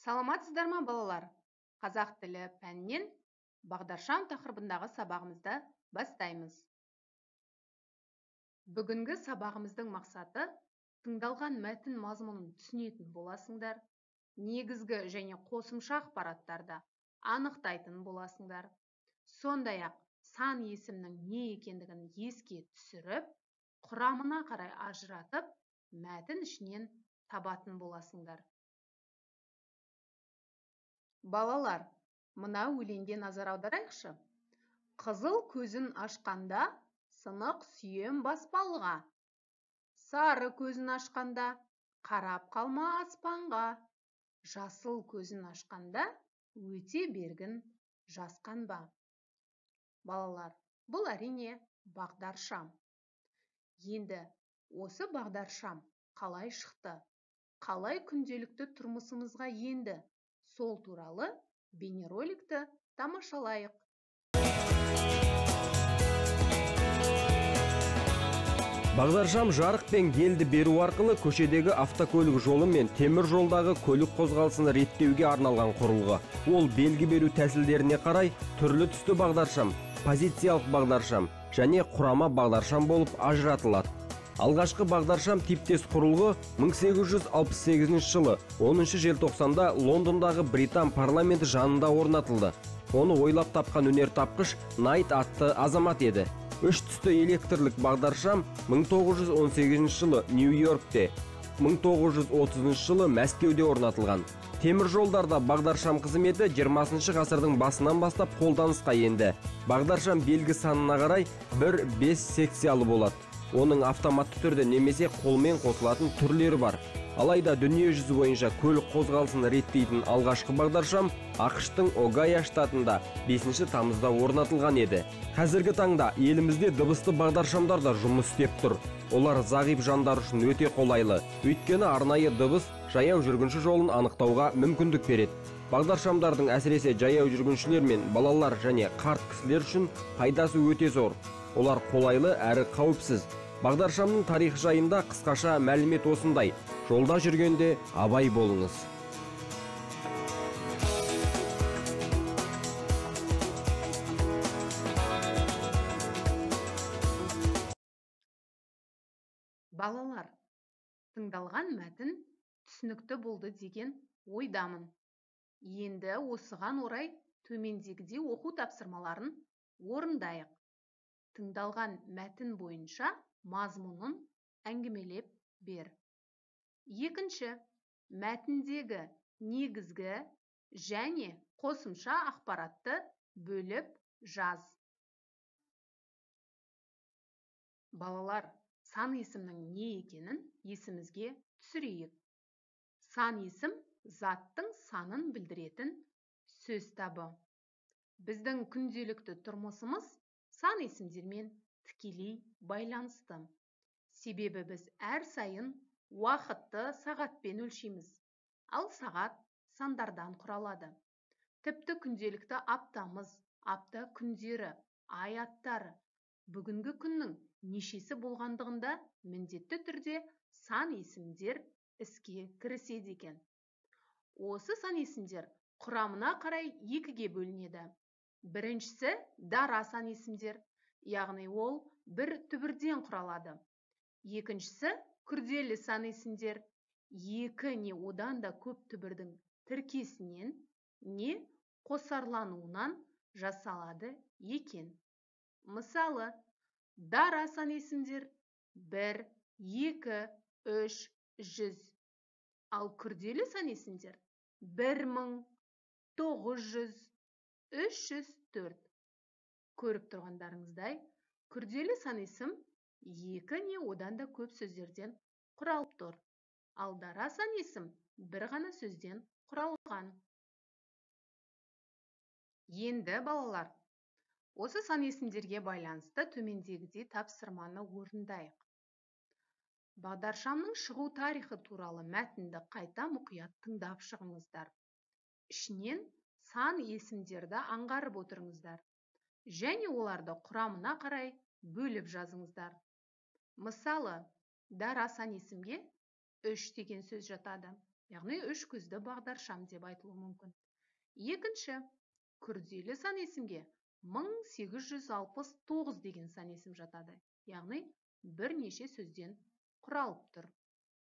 Саламатсыздар ма, балалар? Қазақ тілі пәнінен бағдаршам тақырыбындағы сабағымызды бастаймыз. Бүгінгі сабағымыздың мақсаты тыңдалған мәтін мазмұнын түсінетін боласыңдар, негізгі және қосымша ақпараттарды анықтайтын боласыңдар. Сондай-ақ сан есімнің не екендігін еске түсіріп, құрамына қарай ажыратып, мәтін ішінен табатын боласыңдар. Балалар, мына өлеңге назар аударайықшы. Қызыл көзін ашқанда, сынық сүйем баспалға. Сары көзін ашқанда, қарап қалма аспанға. Жасыл көзін ашқанда, өте бергін жасқанба. Балалар, бұл әрине бағдаршам. Енді осы бағдаршам қалай шықты, қалай күнделікті тұрмысымызға енді, сол туралы бейнероликті тамашалайық. Бағдаршам жарық пен гелді беру арқылы көшедегі автокөлік жолы мен темір жолдағы көлік қозғалысын реттеуге арналған құрылғы. Ол белгі беру тәсілдеріне қарай түрлі түсті бағдаршам, позициялық бағдаршам және құрама бағдаршам болып ажыратылады. Алғашқы бағдаршам типтес құрылғы 1868 жылы 10 желтоқсанда Лондондағы Британ парламенті жанында орнатылды. Оны ойлап тапқан өнертапқыш Найт атты азамат еді. Үш түсті электрлік бағдаршам 1918 жылы Нью-Йоркте, 1930 жылы Мәскеуде орнатылған. Темір жолдарда бағдаршам қызметі 20 ғасырдың басынан бастап қолданысқа енді. Бағдаршам белгі санына қарай 1-5 секциялы болады. Оның автоматты түрде немесе қолмен қосылатын түрлері бар. Алайда дүние жүзі бойынша көлік қозғалысын реттейтін алғашқы бағдаршам АҚШ-тың Огайо штатында 5 тамызда орнатылған еді. Қазіргі таңда елімізде дыбысты бағдаршамдар да жұмыс істеп тұр. Олар зағип жандар үшін өте қолайлы. Өйткені арнайы дыбыс жаяу жүргінші жолын анықтауға мүмкіндік береді. Бағдаршамдардың әсіресе жаяу жүргіншілер мен балалар және қарт кісілер үшін пайдасы өте зор. Олар қолайлы әрі қауіпсіз. Бағдаршамның тарихы жайында қысқаша мәлімет осындай. Жолда жүргенде абай болыңыз. Балалар, тыңдалған мәтін түсінікті болды деген ойдамын. Енді осыған орай төмендегідей оқу тапсырмаларын орындайық. Тыңдалған мәтін бойынша мазмұнын әңгімелеп бер. Екінші, мәтіндегі негізгі және қосымша ақпаратты бөліп жаз. Балалар, сан есімнің не екенін есімізге түсірейік. Сан есім заттың санын білдіретін сөз табы. Біздің күнделікті тұрмысымыз сан есімдермен тікелей байланысты. Себебі біз әр сайын уақытты сағатпен өлшейміз, ал сағат сандардан құралады. Тіпті күнделікті аптамыз, апта күндері, ай аттары, бүгінгі күннің нешесі болғандығында міндетті түрде сан есімдер іске кіріседі екен. Осы сан есімдер құрамына қарай екіге бөлінеді. Біріншісі дара сан есімдер, яғни ол бір түбірден құралады. Екіншісі күрделі сан есімдер, екі не одан да көп түбірдің тіркесінен не қосарлануынан жасалады екен. Мысалы, дара сан есімдер 1, 2, 3, 100. Ал күрделі сан есімдер 1000, 900, 304. Көріп тұрғандарыңыздай, күрделі сан есім екі не одан да көп сөздерден құралып тұр. Ал дара сан есім бір ғана сөзден құралған. Енді, балалар, осы сан есімдерге байланысты төмендегідей тапсырманы орындайық. Бағдаршамның шығу тарихы туралы мәтінді қайта мұқият тыңдап шығыңыздар. Ішінен сан есімдерді аңғарып отырыңыздар және оларды құрамына қарай бөліп жазыңыздар. Мысалы, дара сан есімге 3 деген сөз жатады. Яғни үш көзді бағдаршам деп айтылуы мүмкін. Екінші күрделі сан есімге 1869 деген сан есім жатады. Яғни бірнеше сөзден құралып тұр.